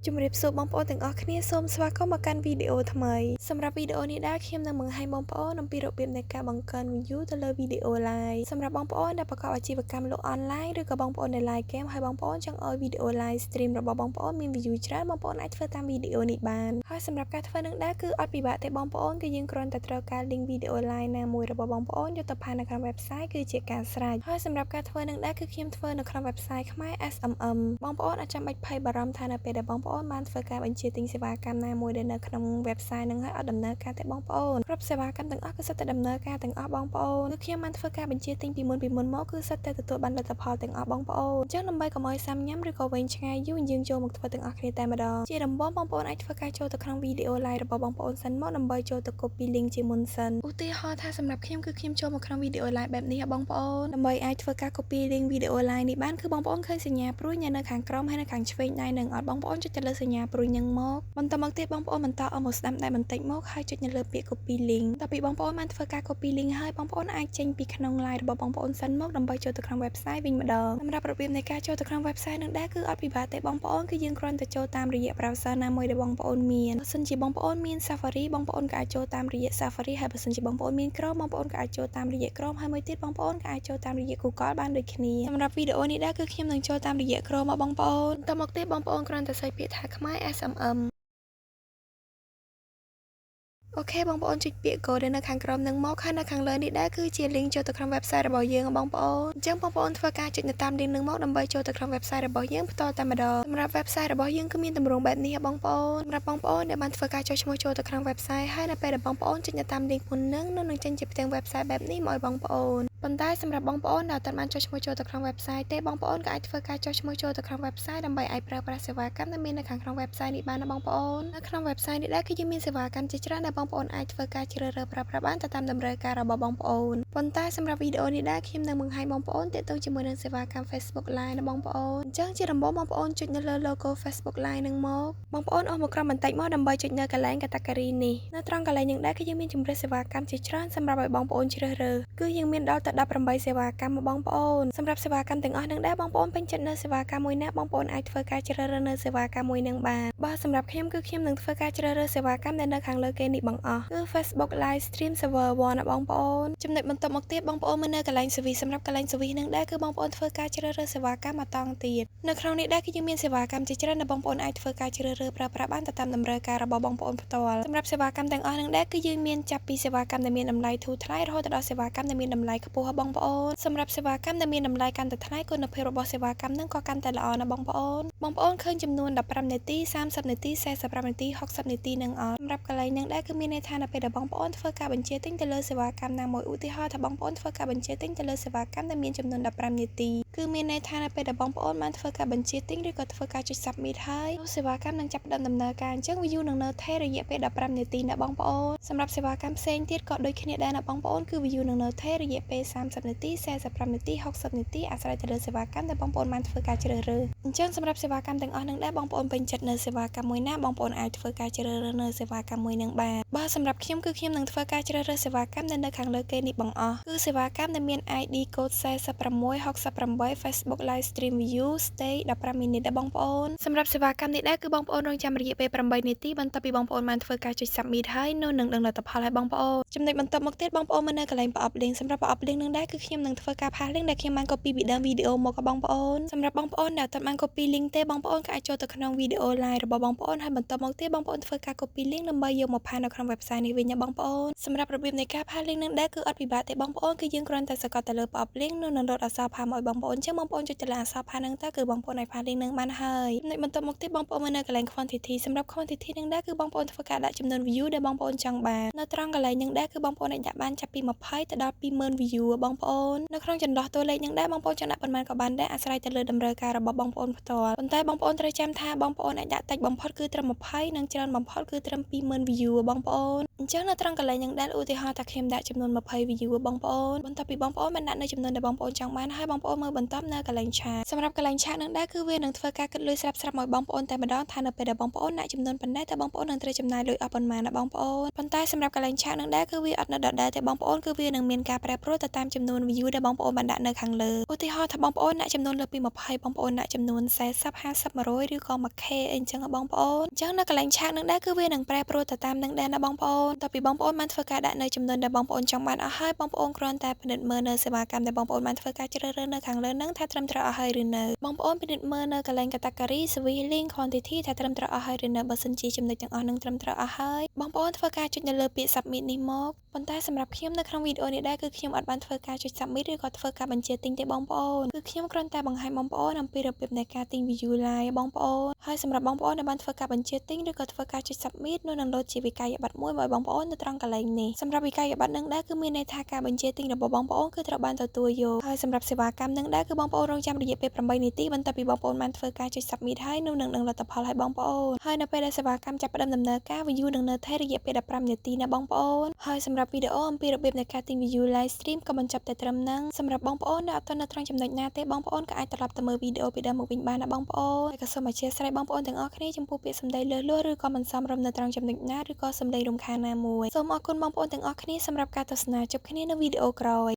ជំរាបសួរបងប្អូនទាំងអស់គ្នាសូមស្វាគមន៍មកកាន់វីដេអូថ្មីសម្រាប់វីដេអូនេះដែរខ្ញុំនឹងបង្ហាញបងប្អូនអំពីរបៀបនៃការបង្កើន view ទៅលើវីដេអូ live សម្រាប់បងប្អូនដែលប្រកបអាជីវកម្មលក់អនឡាញឬក៏បងប្អូនដែល live game ហើយបងប្អូនចង់ឲ្យវីដេអូ live stream របស់បងប្អូនមាន view ច្រើនបងប្អូនអាចធ្វើតាមវីដេអូនេះបានហើយសម្រាប់ការធ្វើនឹងដែរគឺអត់ពិបាកទេបងប្អូនគឺយើងគ្រាន់តែត្រូវការ link វីដេអូ live ណាមួយរបស់បងប្អូនយកទៅផាសនៅក្នុង website គឺជាការស្រេចហើយសម្រាប់ការធ្វើនឹងដែរគឺខ្ញុំធ្វើនៅក្នុង website ខ្មែរ SMM បងប្អូនអត់ចាំបាច់ភ័យបារម្ភថានៅពេលដែលបងប្អូនបានធ្វើការបញ្ជាទិញសេវាកម្មណាមួយដែលនៅក្នុង website ហ្នឹងហើយអត់ដំណើរការទេបងប្អូនគ្រប់សេវាកម្មទាំងអស់គឺសុទ្ធតែដំណើរការទាំងអស់បងប្អូនគឺខ្ញុំបានធ្វើការបញ្ជាទិញពីមុនពីមុនមកគឺសុទ្ធតែទទួលបានលទ្ធផលទាំងអស់បងប្អូនអញ្ចឹងដើម្បីកុំឲ្យសាំញ៉ាំឬក៏វែងឆ្ងាយយូរយើងចូលមកធ្វើទាំងអស់គ្នាតែម្ដងជាដំបូងបងប្អូនអាចធ្វើការចូលទៅក្នុងវីដេអូ live របស់បងប្អូនសិនមកដើម្បីចូលទៅ copy link ជាមុនសិនឧទាហរណ៍ថាសម្រាប់ខ្ញុំគឺខ្ញុំចូលមកក្នុងវីដេអូ live បែបនេះបងប្អូនដើម្បីអាចធ្វើការ copy link វីដេអូ live នេះបានគឺបងប្អូនឃើញសញ្ញាព្រួយនៅខាងក្រោមហើយនៅខាងឆ្វេងដៃនឹងអត់បងប្អូនចុចទៅលើសញ្ញាព្រួយនឹងមកបន្តមកទៀតបងប្អូនបន្តអស់មកស្ដាំដៃបន្តិចមកហើយចុចនៅលើពាក្យ copy link ដល់ពីបងប្អូនបានធ្វើការ copy link ហើយបងប្អូនអាចចេញពីក្នុង live របស់បងប្អូនសិនមកដើម្បីចូលទៅក្នុង website វិញម្ដងសម្រាប់របៀបនៃការចូលទៅក្នុង website នឹងដែរគឺអត់ពិបាកទេបងប្អូនគឺយើងគ្រាន់តែចូលតាមរយៈ browser ណាមួយដែលបងប្អូនមានបើសិនជាបងប្អូនមាន Safari បងប្អូនក៏អាចចូលតាមរយៈ Safari ហើយបើសិនជាបងប្អូនមាន Chrome បងប្អូនក៏អាចចូលតាមរយៈ Chrome ហើយមួយទៀតបងប្អូនក៏អាចចូលតាមរយៈ Google បានដូចគ្នាសម្រាប់វីដេអូនេះដែរគឺខ្ញុំនឹងចូលតាមរយៈ Chrome មកបងប្អូនតមកទៀតបងប្អូនគ្រាន់តែsearch ពាក្យថាខ្មែរ SMM OK បងប្អូនចុចពាក្យ go ដែលនៅខាងក្រោមនឹងមកហើយនៅខាងលើនេះដែរគឺជា link ចូលទៅក្នុង website របស់យើងបងប្អូនអញ្ចឹងបងប្អូនធ្វើការចុចនៅតាម link នឹងមកដើម្បីចូលទៅក្នុង website របស់យើងផ្ទាល់តែម្ដងសម្រាប់ website របស់យើងគឺមានទម្រង់បែបនេះបងប្អូនសម្រាប់បងប្អូនដែលបានធ្វើការចុះឈ្មោះចូលទៅក្នុង website ហើយនៅពេលដែលបងប្អូនចុចនៅតាម link មុននឹងនឹងចេញជាផ្ទាំង website បែបនេះមកឲ្យបងប្អូនប៉ុន្តែសម្រាប់បងប្អូនដែលអត់បានចុះឈ្មោះចូលទៅក្នុង website ទេបងប្អូនក៏អាចធ្វើការចុះឈ្មោះចូលទៅក្នុង website ដើម្បីអាចប្រើប្រាស់សេវាកម្មដែលមាននៅខាងក្នុង website នេះបានណាបងប្អូននៅក្នុង website នេះដែរគឺយើងមានសេវាកម្មជាច្រើនដែលបងប្អូនអាចធ្វើការជ្រើសរើសប្រើប្រាស់បានទៅតាមតម្រូវការរបស់បងប្អូនប៉ុន្តែសម្រាប់វីដេអូនេះដែរខ្ញុំនឹងបង្ហាញបងប្អូនទាក់ទងជាមួយនឹងសេវាកម្ម Facebook Live ណាបងប្អូនអញ្ចឹងជាដំបូងបងប្អូនចុចនៅលើ logo Facebook Live នឹងមកបងប្អូនអូសមកក្រោមបន្តិចមកដើម្បីចុចនៅកន្លែង category នេះនៅត្រង់កន្លែងនេះដែរគឺយើងមានជម្រើសសេវាកម្មជាច្រើនសម្រាប់ឲ្យបងប្អូនជ្រើសរើសគឺយើងមានដល់ទៅ18សេវាកម្មមកបងប្អូនសម្រាប់សេវាកម្មទាំងអស់នឹងដែរបងប្អូនពេញចិត្តនៅសេវាកម្មមួយណាបងប្អូនអាចធ្វើការជ្រើសរើសនៅសេវាកម្មមួយនឹងបានបើសម្រាប់ខ្ញុំគឺខ្ញុំនឹងធ្វើការជ្រើសរើសសេវាកម្មដែលនៅខាងលើគេនេះបងអស់គឺ Facebook Live Stream Server 1ណាបងប្អូនចំណុចបន្ទាប់មកទៀតបងប្អូនមកនៅកន្លែង service សម្រាប់កន្លែង service នឹងដែរគឺបងប្អូនធ្វើការជ្រើសរើសសេវាកម្មមកតង់ទៀតនៅក្នុងនេះដែរគឺយើងមានសេវាកម្មជាច្រើនដែលបងប្អូនអាចធ្វើការជ្រើសរើសប្រើប្រាស់បានទៅតាមតម្រូវការរបស់បងប្អូនផ្ទាល់សម្រាប់សេវាកម្មទាំងអស់នឹងដែរគឺយើងមានចាប់ពីសេវាកម្មដែលមានតម្លៃធូរថ្លៃរហូតដល់សេវាកម្មដែលមានតម្លៃខ្ពស់បងប្អូនសម្រាប់សេវាកម្មដែលមានតម្លៃកាន់តែថ្លៃគុណភាពរបស់សេវាកម្មនឹងក៏កាន់តែល្អណាស់បងប្អូនបងប្អូនឃើញចំនួន15នាទី30នាទី45នាទី60នាទីនឹងអត់សម្រាប់កន្លែងនឹងដែរគឺមានន័យថានៅពេលដែលបងប្អូនធ្វើការបញ្ជាទិញទៅលើសេវាកម្មណាមួយឧទាហរណ៍ថាបងប្អូនធ្វើការបញ្ជាទិញទៅលើសេវាកម្មដែលមានចំនួន15នាទីគឺមានន័យថានៅពេលដែលបងប្អូនបានធ្វើការបញ្ជាទិញឬក៏ធ្វើការចុច submit ហើយនោះសេវាកម្មនឹងចាប់ផ្ដើមដំណើរការអញ្ចឹង view នឹងនៅថេររយៈពេល15នាទីណាបងប្អូនសម្រាប់សេវាកម្មផ្សេងទៀតក៏ដូចគ្នាដែរណាបងប្អូនគឺ view នឹងនៅថេររយៈពេល30នាទី45នាទី60នាទីអាស្រ័យទៅលើសេវាកម្មដែលបងប្អូនបានធ្វើការជ្រើសរើសអញ្ចឹងសម្រាប់សេវាកម្មទាំងអស់នឹងដែរបងប្អូនពេញចិត្តនៅសេវាកម្មមួយណាបងប្អូនអាចធ្វើការជ្រើសរើសនៅសេវាកម្មមួយនឹងបានបើសម្រាប់ខ្ញុំគឺខ្ញុំនឹងធ្វើការជ្រើសរើសសេវាកម្មដែលនៅខាងលើគេនេះបងអស់គឺសេវាកម្មដែលមាន ID code 4668 Facebook Live Stream View Stay 15 minute ដែរបងប្អូនសម្រាប់សេវាកម្មនេះដែរគឺបងប្អូនរងចាំរយៈពេល8នាទីបន្ទាប់ពីបងប្អូនបានធ្វើការចុច Submit ហើយនោះនឹងដឹងលទ្ធផលឲ្យបងប្អូនចំណុចបន្ទាប់មកទៀតបងប្អូនមកនៅកន្លែងប្រអប់ link សម្រាប់ប្រអប់ link នឹងដែរគឺខ្ញុំនឹងធ្វើការ paste link ដែលខ្ញុំបាន copy ពីដើមវីដេអូមកក៏បងប្អូនសម្រាប់បងប្អូនដែលអត់បាន copy link ទេបងប្អូនក៏អាចចូលទៅក្នុងវីដេអូ live របស់បងប្អូនហើយបន្ទាប់មកទៀតបងប្អូនធ្វើការ copy link ដើម្បីយកមក paste នៅក្នុង website នេះវិញណាបងប្អូនសម្រាប់របៀបនៃការ paste link នឹងដែរគឺអត់ពិបាកទេបងប្អូនគឺយើងគ្រាន់តែសង្កត់ទៅលើប្រអប់ link នោះនឹងលោតអក្សរ paste មកឲ្យបងប្អូនអញ្ចឹងបងប្អូនចុចទៅលើអក្សរ paste ហ្នឹងទៅគឺបងប្អូនអាច paste link នឹងបានហើយចំណុចបន្ទាប់មកទៀតបងប្អូនមកនៅកន្លែង quantity សម្រាប់ quantity នឹងដែរគឺបងប្អូនធ្វើការដាក់ចំនួន view ដែលបងប្អូនចង់បាននៅត្រង់កន្លែងនឹងដែរគឺបងប្អូនអាចដាក់បានចាប់ពី20ទៅដល់20000 view បងប្អូននៅក្នុងចន្លោះតួលេខនឹងដែរបងប្អូនចង់ដាក់ប៉ុន្មានក៏បានដែរអាស្រ័យទៅលើតម្រូវការរបស់បងប្អូនផ្ទាល់ប៉ុន្តែបងប្អូនត្រូវចាំថាបងប្អូនអាចដាក់តិចបំផុតគឺត្រឹម20និងច្រើនបំផុតគឺត្រឹម20000 view បងប្អូន។ អញ្ចឹងនៅត្រង់កន្លែងហ្នឹងដែរឧទាហរណ៍ថាខ្ញុំដាក់ចំនួន20 view បងប្អូនបន្ទាប់ពីបងប្អូនបានដាក់នៅចំនួនដែលបងប្អូនចង់បានហើយបងប្អូនមើលបន្តនៅកន្លែង charge សម្រាប់កន្លែង charge ហ្នឹងដែរគឺវានឹងធ្វើការគិតលុយស្រាប់ស្រាប់ឲ្យបងប្អូនតែម្ដងថានៅពេលដែលបងប្អូនដាក់ចំនួនប៉ុណ្ណេះតើបងប្អូននឹងត្រូវចំណាយលុយអស់ប៉ុន្មានណាបងប្អូនប៉ុន្តែសម្រាប់កន្លែង charge ហ្នឹងដែរគឺវាអត់នៅដដែលទេបងប្អូនគឺវានឹងមានការប្រែប្រួលទៅតាមចំនួន view ដែលបងប្អូនបានដាក់នៅខាងលើឧទាហរណ៍ថាបងប្អូនដាក់ចំនួនលើសពី20បងប្អូនដាក់ចំនួន40 50 100ឬក៏ 1K អីអញ្ចឹងបងប្អូនអញ្ចឹងនៅកន្លែង charge ហ្នឹងដែរគឺវានឹងប្រែប្រួលទៅតាមនឹងដែរណាបងប្អូនតទៅពីបងប្អូនបានធ្វើការដាក់នៅចំនួនដែលបងប្អូនចង់បានអស់ហើយបងប្អូនគ្រាន់តែពិនិត្យមើលនៅសេវាកម្មដែលបងប្អូនបានធ្វើការជ្រើសរើសនៅខាងលើហ្នឹងថាត្រឹមត្រូវអស់ហើយឬនៅបងប្អូនពិនិត្យមើលនៅកន្លែង category service link quantity ថាត្រឹមត្រូវអស់ហើយឬនៅបើសិនជាចំណុចទាំងអស់ហ្នឹងត្រឹមត្រូវអស់ហើយបងប្អូនធ្វើការចុចនៅលើពាក្យ submit នេះមកប៉ុន្តែសម្រាប់ខ្ញុំនៅក្នុងវីដេអូនេះដែរគឺខ្ញុំអត់បានធ្វើការចុច submit ឬក៏ធ្វើការបញ្ជាទិញទេបងប្អូនគឺខ្ញុំគ្រាន់តែបង្ហាញបងប្អូនអំពីរបៀបនៃការទិញ view live បងប្អូនហើយសម្រាប់បងប្អូនដែលបានធ្វើការបញ្ជាទិញឬក៏ធ្វើការចុច submit នោះនឹងលោតជាវិក័យប័ត្រមួយមកឲ្យបងប្អូននៅត្រង់កន្លែងនេះសម្រាប់វិក័យប័ត្រនឹងដែរគឺមានន័យថាការបញ្ជាទិញរបស់បងប្អូនគឺត្រូវបានទទួលយកហើយសម្រាប់សេវាកម្មនឹងដែរគឺបងប្អូនរងចាំរយៈពេល8នាទីបន្ទាប់ពីបងប្អូនបានធ្វើការចុច submit ហើយនោះនឹងដឹងលទ្ធផលឲ្យបងប្អូនហើយនៅពេលដែលសេវាកម្មចាប់ផ្ដើមដំណើរការ view នឹងនៅថេររយៈពេល15នាទីណាបងប្អូនហើយសម្រាប់វីដេអូអំពីរបៀបនៃការទិញ view live stream ក៏បញ្ចប់តែត្រឹមហ្នឹងសម្រាប់បងប្អូនដែលអត់ទាន់នៅត្រង់ចំណុចណាទេបងប្អូនក៏អាចត្រឡប់ទៅមើលវីដេអូពីដើមមកវិញបានណាបងប្អូនហើយក៏សូមអធ្យាស្រ័យបងប្អូនទាំងអស់គ្នាចំពោះពាក្យសម្ដីលើសលួសឬក៏មិនសមរម្យនៅត្រង់ចំណុចណាឬក៏សម្ដីរំខានណាមួយសូមអរគុណបងប្អូនទាំងអស់គ្នាសម្រាប់ការទស្សនាជួបគ្នានៅវីដេអូក្រោយ។